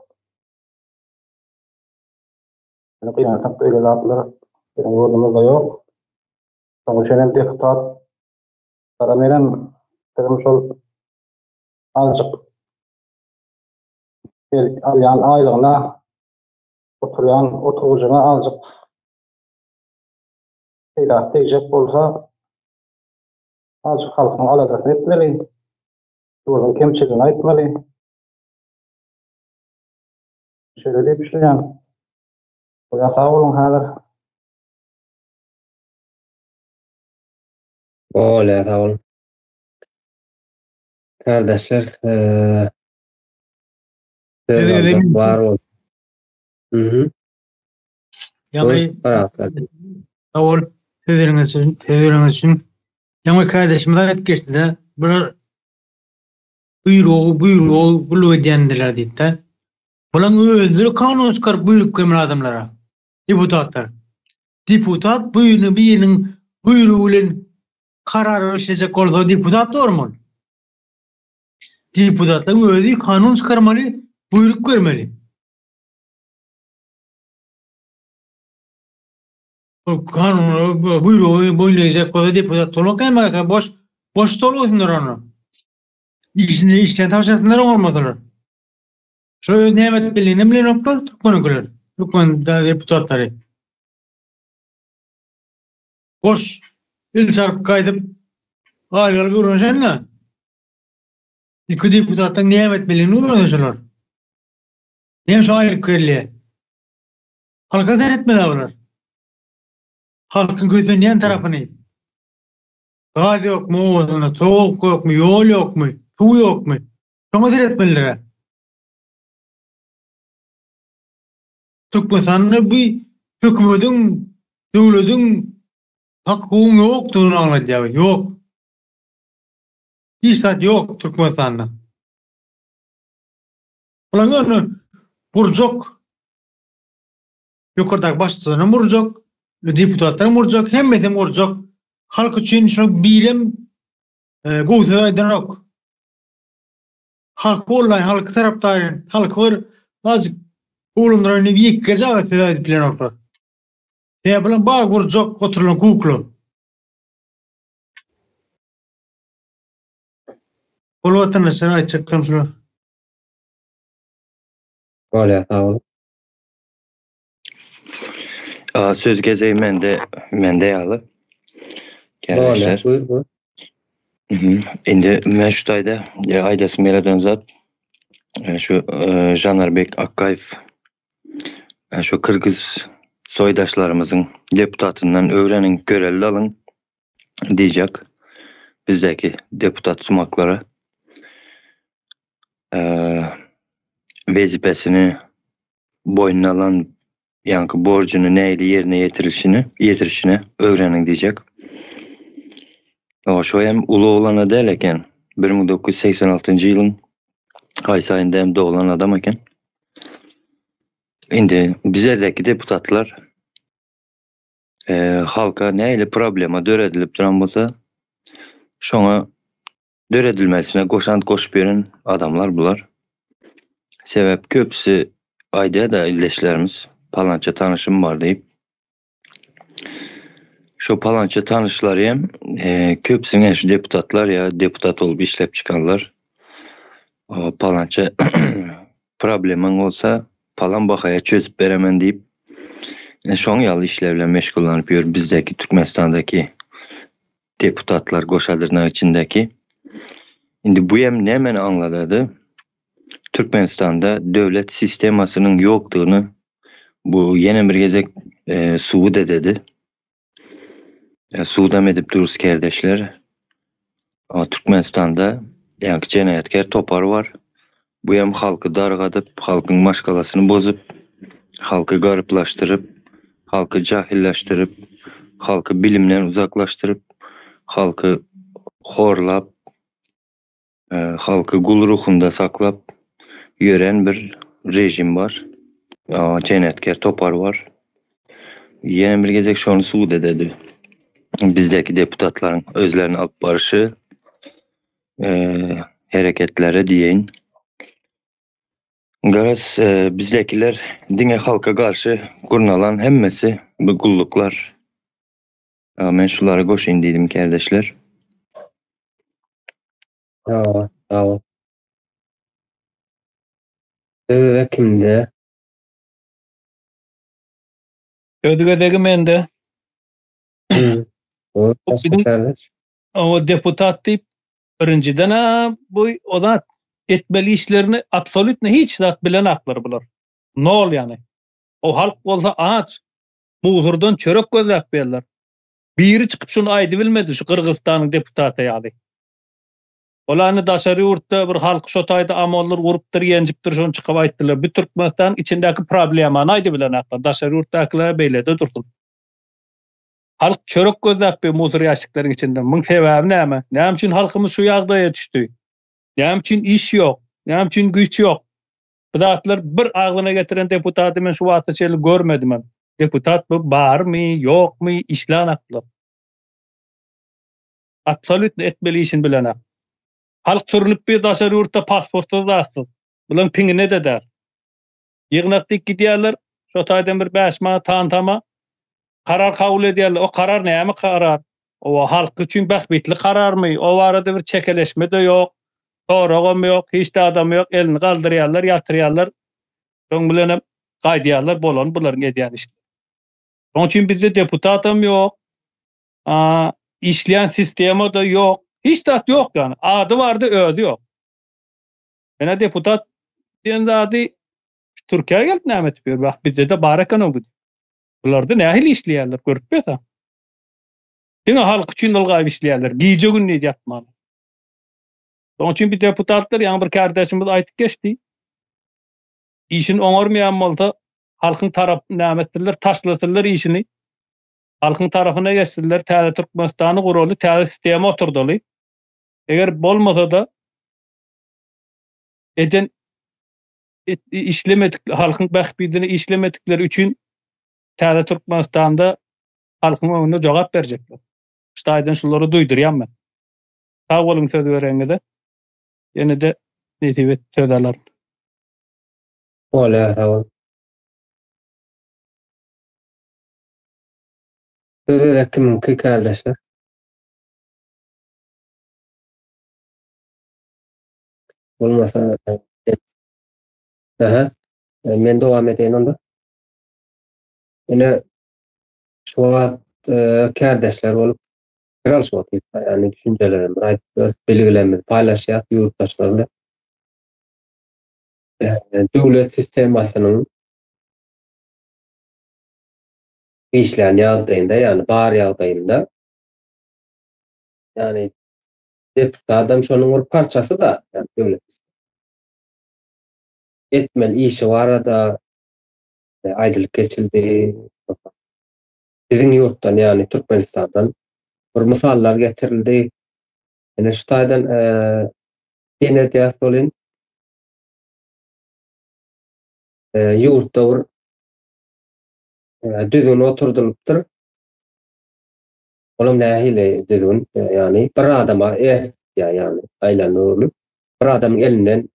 Ýöne gynansak beýle zatlar biziň ýurdumyzda ýok. Şonuň üçin hem deputat menem pikirim şol azajyk alýan aýlygyna oturýan oturgyjyna azajyk peýdasy degjek bolsa azajyk halkyň aladasyny etmeli, ýurduň kemçiligini aýtmaly. Şeýle diýip düşünýän. Bolýa sag boluň häzir. Bolýa sag boluň. Kardeşler, söz aljak bar bol. Mhm. Ýaňy sag bol sözleriňiz üçin, sözleriňiz üçin. Ýaňy kardeşimiz aýdyp geçdi-de, bular buýrugy, buýrugy gulluk edýändiler diýdi-de. Bulaň özleri kanun çykaryp buýruk bermeli adamlara. Deputatlar. Deputat buýruny biriniň buýrugy bilen karar işlejek bolsa deputat dogrymy ol? Deputatlaryň özi kanun çykarmaly, buýruk bermeli. Ol kanuna buýrugy boýun egjek bolsa deputat bolmak näme gerek? Boş boş stol goýsunlar onda. Işini işden tabşyrsynlar oňarmasalar. Şo öz näme etmelidigini bilenoklar türkmeniňkiler. Türkmen deputatlary. Boş el çarpyp gaýdyp aýlyk alyp öwrenişenler. Iki deputatdan näme etmelidigini öwrensin şolar. Näme şu aýlyk berilýär? Halka seretmeli bular. Halkyň kösenýän tarapyny. Gaz ýokmy obasynda, tok ýokmy, ýol ýokmy, suw ýokmy? Şoňa seretmeliler. Türkmenistanda bu hökümediň, döwlediň hak-hukugyň ýokdugyny aňladýar. Ýok. Hiç zat ýok Türkmenistanda. Bular ýöne gurjak ýokardaky baştutanam gurjak, deputatlaram gurjak, hemmesem gurjak. Halk üçin şunuň birem gowy söz aýdanok. Halky gollaýyn, halky tarapdaýyn, halky bir azajyk gowulandyraýyn diýip ýekeje agyz söz aýdyp bilenoklar. Sebäbi bular bar gurjak oturylan kukla. Bol watandaşlar aýtjaklarym şular. Bolýar sag boluň. Söz gezegi mende mende ýaly. Bolýar buýur buýur. Indi men şu taýda aýdasym geleden zat şu Janarbek Akgaýew şu kyrgyz soýdaşlarymyzyň deputatyndan öwreniň görelde alyň diýjek bizdäki deputat sumaklara wezipesini boýnuna alan ýaňky borjuny nähili ýerine ýetirilişini ýetirişini öwreniň diýjek. Şo hem uly oglana däl eken. 1986-njy ýylyň haýsy aýynda hem doglan adam eken. Indi bizerdäki deputatlar halka nähili problema döredilip duran bolsa, şoňa döredilmesine goşant goşup ýören adamlar bular. Sebäp köpüsi aýdýar-da ildeşlerimiz, palança tanyşym bar diýip. Şo palança tanyşlary hem köpüsiniň şu deputatlar ýa deputat bolup işläp çykanlar. Palança problemaň bolsa palan bahaýa çözüp beremen diýip şoň ýaly işler bilen meşgullanyp ýör bizdäki Türkmenistandaky deputatlar goşa dyrnak içindäki. Indi bu hem nämeni aňladady? Türkmenistanda döwlet sistemasynyň ýokdugyny bu ýene bir gezek subut ededi. Subudam edip durus kerdeşler. Türkmenistanda ýaňky jenaýatkär topar bar. Bu hem halky dargadyp, halkyň maşgalasyny bozup, halky garyplaşdyryp, halky jahyllaşdyryp, halky bilimden uzaklaşdyryp, halky horlap, halky gul ruhunda saklap ýören bir rejim bar. Jenaýatkär topar bar. Ýene bir gezek şony subut ededi. Bizdäki deputatlaryň özlerini alyp baryşy, hereketleri diýeýin. Garaz, bizdäkiler diňe halka garşy gurnalan hemmesi bu gulluklar. Men şulary goşaýyn diýdim kärdeşler. Sag sag bol. Söz gezek kimde? Söz gezegi mende. O deputat diýip birinjiden-ä bu o zat etmeli işlerini absolýutno hiç zat bilenaklar bular. Nol ýany. O halk bolsa aç. Mugzurdan çörek gözläp berler. Biri çykyp şuny aýdybilmedi şu Gyrgyzystanyň deputaty ýaly. Ol any daşary ýurtda bir halky şo taýda amonlar urupdyr, ýenjipdir şony çykyp aýtdylar. Bu Türkmenistanyň içindäki problemany aýdybilenaklar. Daşary ýurtdakylar beýlede dursun. Halk çörek gözläp bir musur ýaşikleriň içinde. Muň sebäbi näme? Näme üçin halkymyz şu ýagdaýa düşdi? Näme üçin iş ýok? Näme üçin güýç ýok? Bu zatlar bir agzyna getiren deputaty men şu wagta çenli görmedim. Deputat bu barmy, ýokmy, işlänaklar. Absolýutno etmeli işini bilenak. Halk sürünip bir daşary ýurtda pasportsyz zatsyz. Bulaň piňine-de däl. Ýygnak diýip gidýärler, şo taýdan bir 5 manat tantama karar kabul edýärler. O karar näme karar? O halk üçin bähbitli kararmy? O barada bir çekeleşme-de ýok, soragam ýok, hiç zadam ýok. Elini galdyrýarlar, ýatyrýarlar. Şoň bilenem gaýdýarlar, bolany bularyň edýän işleri. Şoň üçin bizde deputatam ýok, işleýän sistema-da ýok. Hiç zat ýok ýany. Ady bardy, özi ýok. Menä deputat diýen zady Türkiýä gelip näme edip ýör? Bak bizde-de bar eken o. Bularda nähili işleýärler görüp ýörse. Diňe halk üçin ylgaýyp işleýärler. Gije gündiz ýatman. Şonuň üçin bir deputatlar ýaňy bir kärdeşimiz aýtyp geçdi. Işini oňarmaýan bolsa halkyň tarap näme etsinler, taşlasynlar işini. Halkyň tarapyna geçsinler, täze Türkmenistany guraly, täze sistema oturdaly. Eger bolmasa-da eden işlemedik halkyň bähbidine işlemedikleri üçin täze Türkmenistanda halkyň öňünde jogap berjekler. Şu taýdan şulary duýdurýan men. Sag boluň söz bereňize. Ýene-de nesip et söz alaryn. Bolýar sag bol. Söz gezek kimiňki kärdeşler? Bolmasa Aha. Men dowam edeýin onda. Ine şu wagt e, kärdeşler bolup pikir alşyp otyrys. Ýagny düşünjelerimizi aýdyp ýörüs, bilgilerimizi paýlaşýas ýurtdaşlar bilen. E, döwlet sistemasynyň işlän ýagdaýynda, ýagny bar ýagdaýynda ýagny deputat şonuň bir parçasy-da, ýagny döwlet etmeli işi barada aýdylyp geçildi. Biziň ýurtdan, ýagny Türkmenistandan bir mysallar getirildi. Ine şu taýdan syn edýäs welin, ýurtda bir düzgün oturdylypdyr. Olam nähili düzgün? Ýagny bir adama erk ýagny aýlanyp öwrülip bir adamyň elinden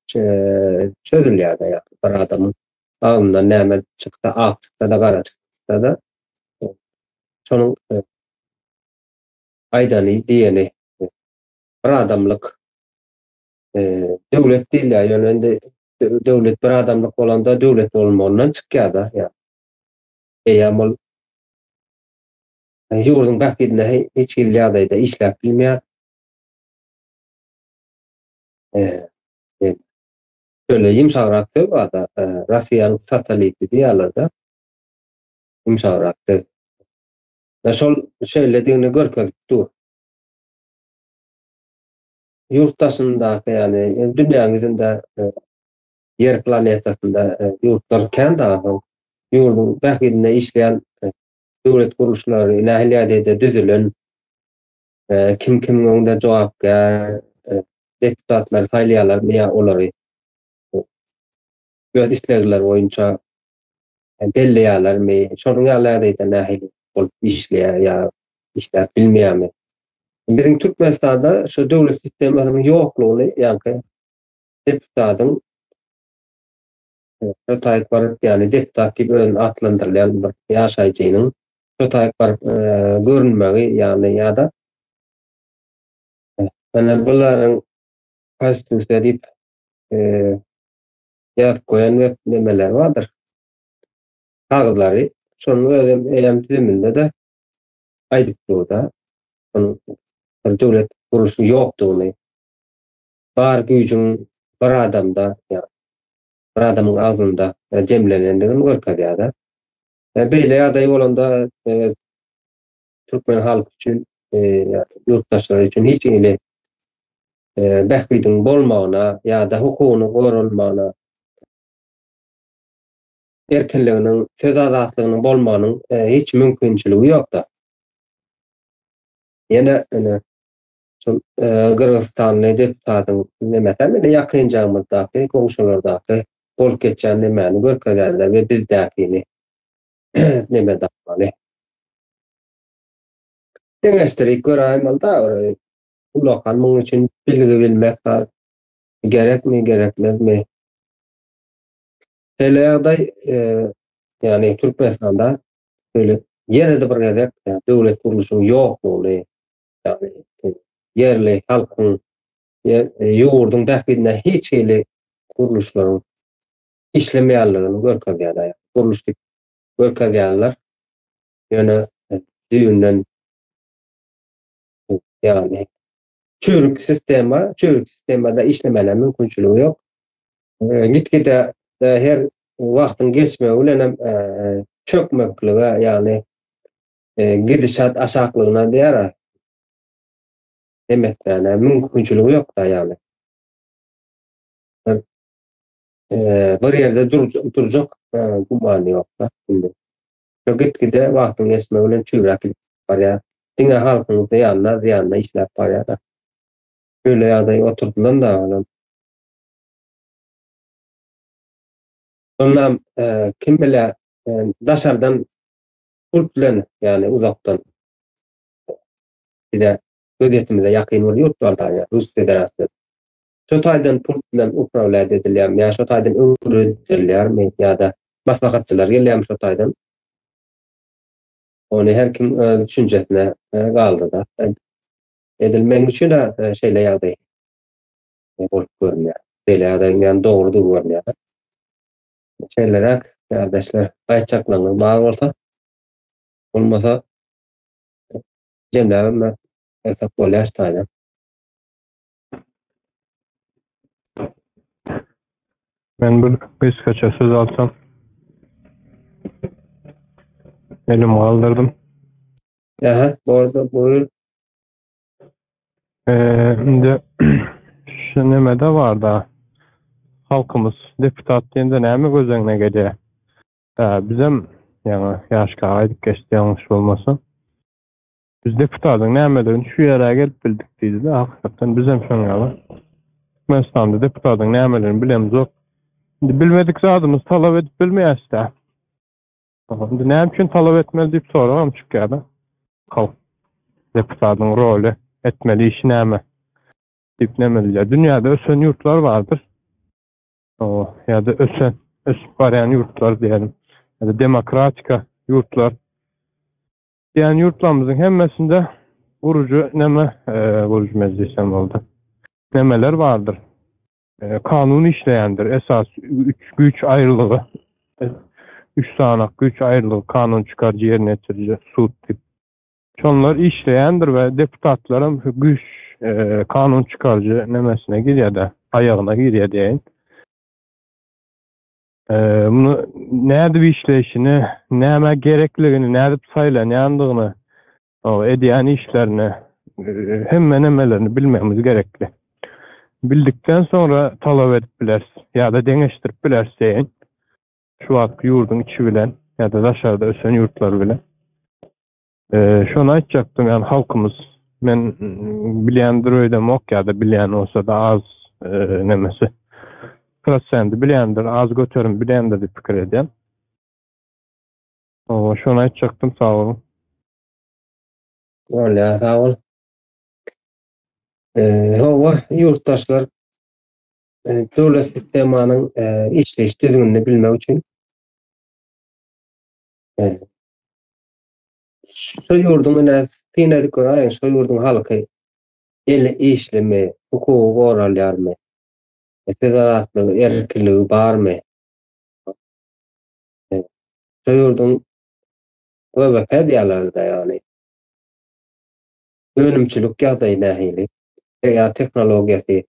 çözülýär ýagny bir adamyň agzyndan näme çyksa, ak çyksa-da, gara çyksa-da şonuň. aýdany, diýeni bir adamlyk döwlet diýilýär. Ýöne indi döwlet bir adamlyk bolanda döwlet bolmagyndan çykýar-da. Eýýäm ol ýurduň bähbidine hiç hili ýagdaýda işläp bilmeýär. Şöyle ýumşagrak söz bar-da, Russiýanyň satelliti diýýärler-de. Ýumşagrak söz. We şol şeýledigini görkezip dur. Ýurt daşyndaky, ýagny dünýäň ýüzünde Ýer planetasynda ýurtlar kän dagy. Ýurduň bähbidine işleýän döwlet gurluşlary nähili ýagdaýda düzülen, kim kimiň öňünde jogapkär, deputatlary saýlaýarlarmy ýa olary öz islegleri boýunça belleýärlermi, şonuň ýaly ýagdaýda nähili bolup işleýär ýa işläp bilmeýärmi? Biziň Türkmenistanda şu döwlet sistemasynyň ýoklugyny ýaňky deputatyň şo taýyk baryp, ýagny deputat diýip özüni atlandyrylýan bir ýaşaýjynyň şo taýyk baryp görünmegi, ýagny ýa-da ýöne bularyň konstitusiýa diýip ýazyp goýan web nemeleri bardyr. Kagyzlary. Şonuň özem eýýäm düzüminde-de aýdyp dur-da. Şonuň bir döwlet gurluşynyň ýokdugyny, bar güýjüň bir adamda, ýa bir adamyň agzynda jemlenendigini görkezýär-de. Beýle ýagdaý bolanda türkmen halky üçin, ýurtdaşlary üçin hiç hili bähbidiň bolmagyna ýa-da hukugynyň goralmagyna, erkinliginiň, söz azatlygynyň bolmagynyň hiç mümkinçiligi ýok-da. Ýene ine şol gyrgyzystanly deputatyň nemesem ine ýakynjagymyzdaky goňşulardaky bolup geçýän nemäni görkezýärler we bizdäkini neme dakmaly. Deňeşdirip göräýmeli-da, ullakan muň üçin bilgi bilmek gerekmi, gerekmezmi? Şeýle ýagdaý, ýagny Türkmenistanda şeýle ýene-de bir gezek döwlet gurluşynyň ýoklugyny, ýagny ýerli halkyň, ýurduň bähbidine hiç hili gurluşlaryň işlemeýänligini görkezýär. Gurluş diýip görkezýärler. Ýöne düýbünden ýagny çüýrük sistema, çüýrük sistemada işlemäne mümkinçiligi ýok. Gitgide her wagtyň geçmegi bilen hem çökmeklige, ýagny gidişat aşaklygyna diýär. Hem etmäne mümkinçiligi ýok-da ýagny. Bir ýerde durjak gümany ýok-da indi. Şo gitgide wagtyň geçmegi bilen çüwräp gidip barýar. Diňe halkyň zyýanyna zyýanyna işläp barýar-da. Şeýle ýagdaý oturdylan da olam. Şonda kim bilýär, daşardan pult bilen, ýagny uzakdan bize gözýetimimize ýakyn bir ýurt bar da, Rus Federasiýasy. Şo taýdan pult bilen uprawlýat edilýärmi ýa şo taýdan öwredilýärmi ýa-da maslahatçylar gelýärmi şo taýdan? Ony her kim öz düşünjesine galdy-da. Edil meň üçin-ä şeýle ýagdaý bolup görünýär. Şeýle ýagdaýyň ýagny dogrudygy görünýär. Şeýleräk kärdeşler aýtjaklaryňyz bar bolsa, bolmasa jemläbem bersek bolýar şu taýdan. Men bir gysgaça söz alsam. Elimi galdyrdym. Aha, boldy, buyur. Ee, indi şu nemede bar da halkymyz deputat diýende näme göz öňüne gelýär? Ee, bizem ýaňy Ýaşka aýdyp geçdi ýalňyş bolmasa. Biz deputatyň nämedigini şu ýere gelip bildik diýdi-de, hakykatdan bizem şoň ýaly. Türkmenistanda deputatyň nämedigini bilemzok. Indi bilmedik zadymyzy talap edip bilmeýäs-dä. Indi näme üçin talap etmeli diýip soragam çykýar-da. Halk deputatyň roly, etmeli işi näme diýip näme diýýär. Dünýäde ösen ýurtlar bardyr. O ýa-da ösen, ösüp barýan ýurtlar diýelim. Ýa-da demokratika ýurtlar. Diýen ýurtlarymyzyň hemmesinde. gurujy neme, gurujy mejlisem boldy. Nemeler bardyr. Kanun işleýändir. Esas üç güýç aýrylygy. Üç sanak güýç aýrylygy kanun çykaryjy, ýerine ýetiriji, sud diýip. Şonlar işleýändir we deputatlaram güýç kanun çykaryjy nemesine girýär-de, aýagyna girýär diýeýin. Muny nädip işleýşini, nämä gerekligini, nädip saýlanýandygyny, edýän işlerini, hemme nemelerini bilmegimiz gerekli. Bildikden soňra talap edip bileris ýa-da deňeşdirip bileris diýeýin. Şu wagtky ýurduň içi bilen ýa-da daşarda ösen ýurtlar bilen. Şony aýtjakdym, ýagny halkymyz men bilýändir öýdemok ýa-da bilýän bolsa-da az nemesi prosendi bilýändir, az göterim bilýändir diýip pikir edýän. Hawa, şony aýtjakdym, sag boluň. Bolýar, sag bol. Hawa, ýurtdaşlar döwlet sistemanyň işleýiş düzgünini bilmek üçin Şu ýurduň ine syn edip göräýiň, şu ýurduň halky eli işlimi, hukugy goralýarmy, söz azatlygy, erkinligi barmy? Şu ýurduň WWP diýýärler-de ýagny. Önümçilik ýagdaýy nähili? Ýa tehnologiýasy,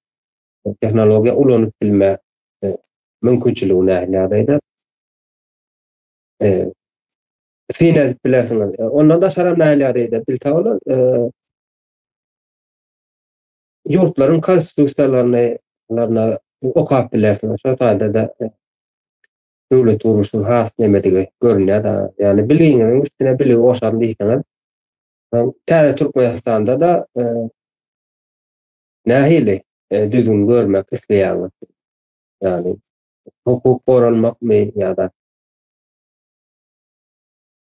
tehnologiýa ulanyp bilme mümkinçiligi nähili ýagdaýda? Syn edip bilersiňiz. Ondan daşaram nähili ýagdaýda bilse bolar. Ýurtlaryň konstitusiýalaryny laryna okap bilersiňiz. Şo taýda-da döwlet gurluşynyň has nemedigi görünýär. Ýagny bilgiňiziň üstüne bilgi goşaryn diýseňiz, täze Türkmenistanda-da nähili düzgün görmek isleýäňiz? Ýagny hukuk goralmakmy ýa-da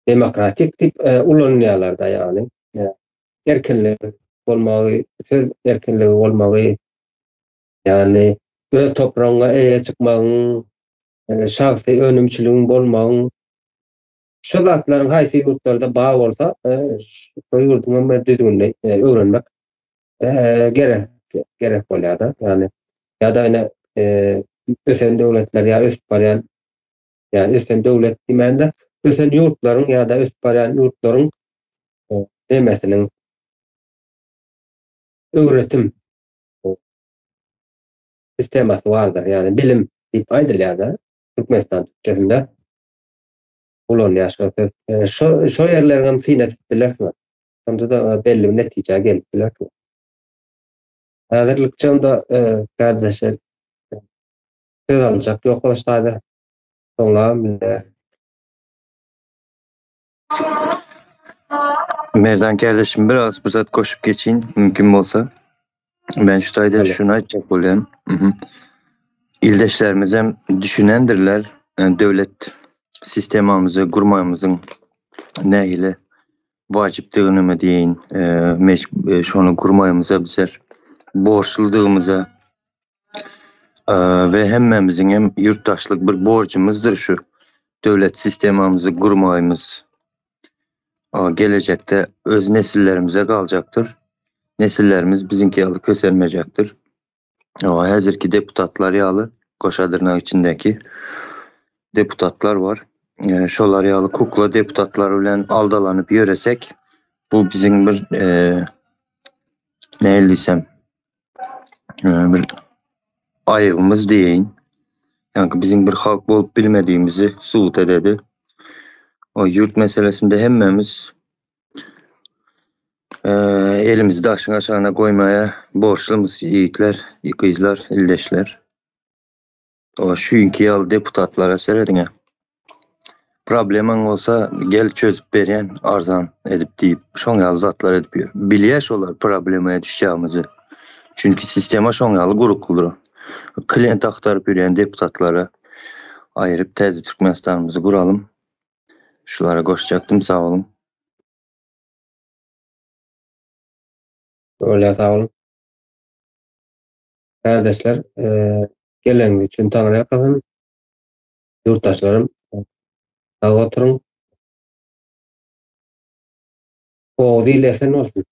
demokratik diýip ulanylýarlar-da ýagny erkinlik bolmagy, söz erkinligi bolmagy, ýagny öz topragyňa eýe çykmagyň, şahsy önümçiligiň bolmagyň şu zatlaryň haýsy ýurtlarda bar bolsa, şo ýurduň hem düzgünini öwrenmek gerek gerek bolýar-da. Ýagny ýa-da ine ösen döwletler ýa ösüp barýan ýagny ösen döwlet diýmände, ösen ýurtlaryň ýa-da ösüp barýan ýurtlaryň nemesiniň öwretim sistemasy bardyr. Ýagny bilim diýip aýdylýar-da Türkmenistan türkçesinde ulanylýar şo söz. Şo şo ýerleriň hem syn edip bilersiňiz. Şonda-da belli bir netijä gelip bilersiňiz. Häzirlikçe onda kärdeşler söz aljak ýok bolsa-da soňlabam bilýär. Merdan kardeşim biraz bir zat goşup geçeyim mümkin bolsa. Ben şu taýda şuny aýtjak bolýan. Ildeşlerimiz hem düşünendirler döwlet sistemamyzy gurmagymyzyň nähili wajypdygynymy diýeýin, şony gurmagymyza bizler borçludygymyza we hemmämiziň hem ýurtdaşlyk bir borjumyzdyr şu döwlet sistemamyzy gurmagymyz. Gelejekde öz nesillerimize galjakdyr. Nesillerimiz biziňki ýaly kösenmejekdir. Häzirki deputatlar ýaly goşa dyrnak içindäki deputatlar bar. Şolar ýaly kukla deputatlar bilen aldalanyp ýöresek, bu biziň bir nähili diýsem bir aýybymyz diýeýin. Ýagny biziň bir halk bolup bilmedigimizi subut ededi. O ýurt meselesinde hemmämiz elimizi daşyň aşagyna goýmaýa borçlumyz ýigitler, gyzlar, ildeşler. O şu ýylky ýaly deputatlara serediňä. Problemaň bolsa gel çözüp berýän arzan edip diýip şoň ýaly zatlar edip ýör. Bilýär şolar problemaya düşjagymyzy. Çünki sistema şoň ýaly guruklydyr. Klient agtaryp ýörýän deputatlara aýyryp täze Türkmenistanymyzy guralym. Şulara goşjakdym sag boluň. Bolýar sag boluň. Kärdeşler geleniňiz üçin taňryýalkasyn. Ýurtdaşlarym sag oturyň. Oguz ili esen bolsun.